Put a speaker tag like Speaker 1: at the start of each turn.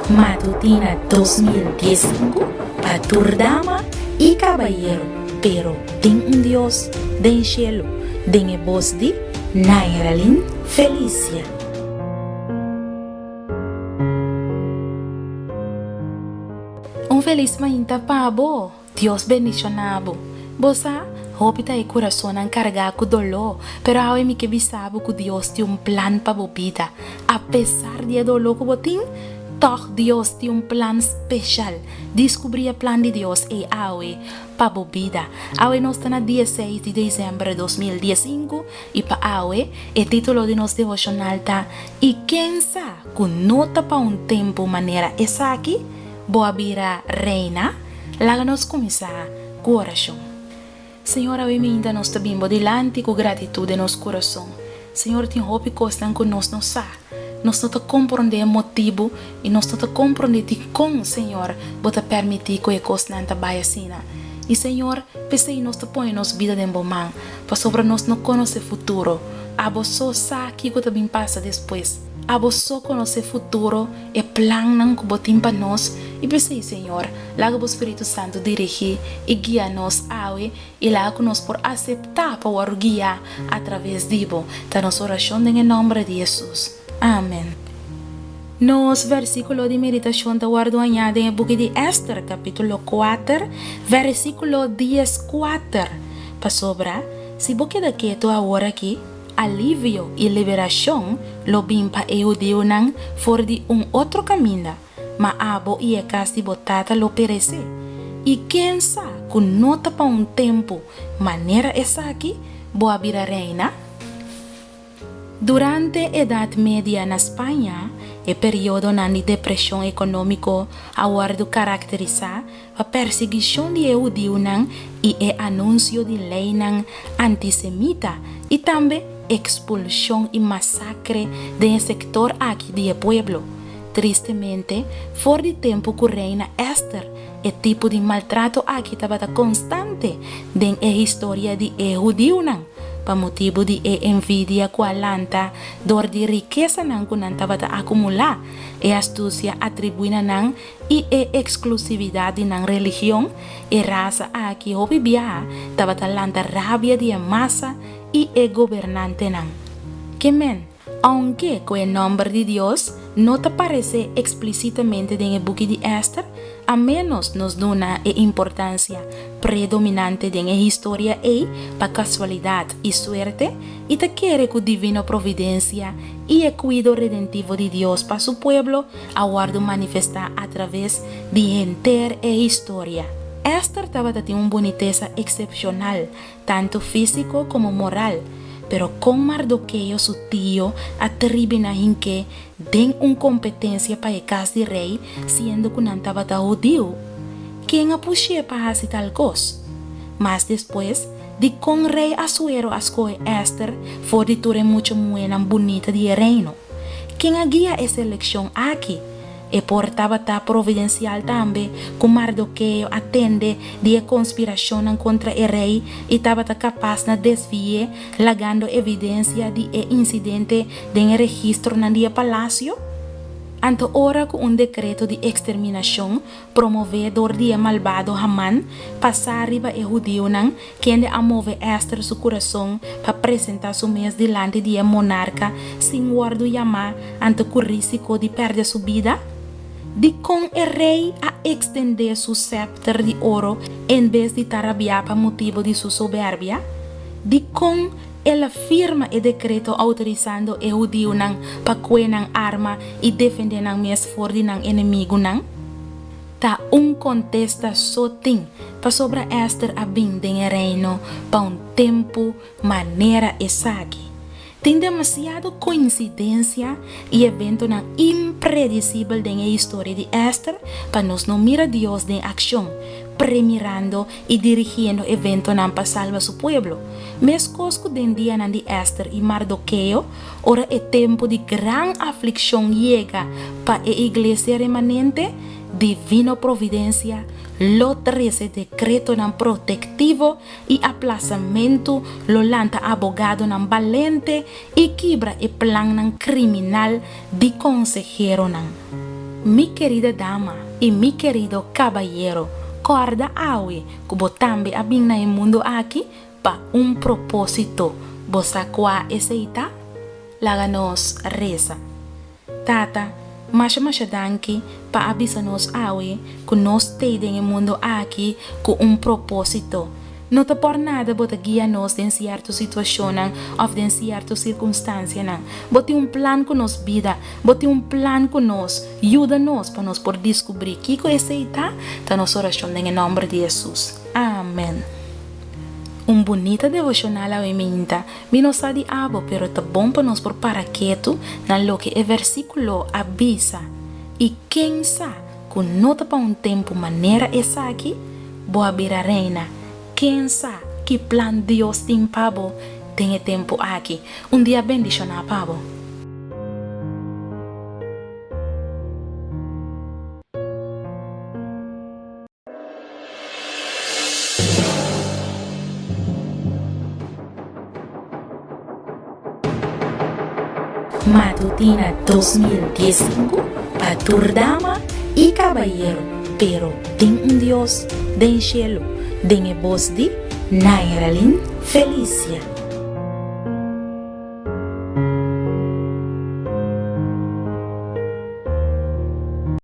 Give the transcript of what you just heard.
Speaker 1: Matutina 2015 pa tur dama i kabayero, pero tin un Dios den shelu, den e bos di Nairalyn Felicia. Un felis mainta pa bo! Dios bendiciona bo. Bo sa, hopi ta e curasonnan carga cu doló, pero awe mi ke bisa bo cu Dios tin un plan pa bo bida. Apesar di e doló cu bo tin, tog Dios tin un plan special. Descubri e plan di Dios ei awe pa bo bida. Awe nos ta na dia seis di december 2015 y pa awe e titulo di nos devocional ta Y ken sa cu no ta pa un tempo manera esaki bo a bira reina? Laga nos kuminsá ku orashon. Señor awe minta nos ta bin bo dilanti ku gratitud den nos kurason. Señor tin hopi kosnan ku nos no sa. Nos no ta komprondé e motibu i nos no ta komprondé dikon Señor bo ta permití ku e kosnan ta bai asina. I Señor p'esei nos ta pone nos bida den bo man pasobra nos no konosé futuro. Abo so sa kiko ta bin pasa despues. Abo so konosé futuro, e plannan ku bo tin pa nos, i p'esei, Señor, laga bo Spiritu Santu dirigí i guia nos awe i laga ku nos por aseptá pa wòrdu guiá atraves di bo. Ta nos orashon den e nòmber di Hesus. Amen. Nos versíkulo di meditashon ta wòrdu hañá den e buki di Èster, kapítulo kuater, versíkulo dieskuater, Pasobra, si bo keda ketu aworakí, Alivio i liberashon lo bin pa e hudiunan for di un otro kaminda, ma abo i e kas di bo tata lo peresé. I ken sa ku no ta pa un tempu manera esaki bo a bira reina? Durante Edat Media na Spaña, e periodonan di depreshon ekonómiko a wòrdu karakterisá pa persiguishon di e hudiunan i e anunsio di leinan antisemita i tambe ekspulshon i masakre den e sektor aki di e pueblo. Tristemente, for di tempu ku Reina Ester e tipo di maltrato aki tabata konstante den e historia di e hudiunan pa motibu di e envidia ku a lanta dor di rikesanan ku nan tabata akumulá, e astusia atribuí na nan i e eksklusividat di nan religion, e rasa aki hopi biaha tabata lanta rabia di e masa i e gobernantenan. Ke men, ounke ku e nòmber di Dios no ta paresé eksplisitamente den e buki di Èster, a ménos nos duna e importansia predominante den e historia ei pa kasualidat i suerte i ta kere ku divino providensia i e kuido redentivo di Dios pa su pueblo a wòrdu manifestá atraves di henter e historia. Èster tabata tin un bunitesa eksepshonal, tantu físiko komo moral, pero kon Mardokeo su tio a tribi na hink'é den un kompetensia pa e kas di rei siendo ku nan tabata hudiu? Ken a pushié pa hasi tal kos? Mas despues, dikon rei Asuero a skohe Èster for di tur e mucha muhénan bunita di e reino? Ken a guia e selekshon aki? E por tabata providensial tambe ku Mardokeo a tende di e konspirashonnan kontra e rei i tabata kapas na desvi'é lagando evidensia di e insidente den e registronan di e palasio? Anto ora ku un dekreto di eksterminashon promové dor di e malbado Haman pasá riba e hudiunan, kende a move Èster su kurason pa presentá su mes dilanti di e monarka sin wòrdu yamá anto ku rísiko di pèrdè su bida? Dikon e rei a ekstendé su sèpter di oro en bes di ta rabiá pa motibu di su soberbia? Dikon el a firma e dekreto outorisando e hudiunan pa kue nan arma i defendé nan mes for di nan enemigunan? Ta un kontesta so tin, pasobra Èster a bin den e reino pa un tempu manera esaki. Tin demasiado koinsidensia i eventonan impredisibel den e historia di Èster pa nos no mira Dios den akshon, premirando i dirigiendo eventonan pa salba su pueblo. Meskos ku den dianan di Èster i Mardokeo, ora e tempu di gran aflikshon yega pa e iglesia remanente, divino providensia lo trese dekretonan protektivo i aplasamentu lo lanta abogadonan balente i kibra e plannan kriminal di konseheronan. Mi kerida dama i mi kerido kabayero, kòrda awe ku bo tambe a bin na e mundu aki pa un propósito. Bo sa kua esei ta? Laga nos resa. Tata, masha masha danki pa a bisa nos awe ku nos t'ei den e mundu aki ku un propósito. No ta por nada bo ta guia nos den sierto situashonnan òf den sierto sirkunstansianan. Bo tin un plan ku nos bida. Bo tin un plan ku nos. Yuda nos pa nos por diskubrí kiko esei ta, ta nos orashon den e nòmber di Hesus. Amèn. Un bunita devoshonal awe minta. Mi no sa di abo, pero ta bon pa nos por para ketu na loke e versíkulo a bisa. I ken sa ku no ta pa un tempu manera esaki bo a bira reina? Ken sa ki plan Dios tin pa bo den e tempu aki? Un dia bendishoná pa bo! Matutina 2015 pa tur dama y cabayero, pero tin un Dios den cielo, den e bos di Nairalyn Felicia.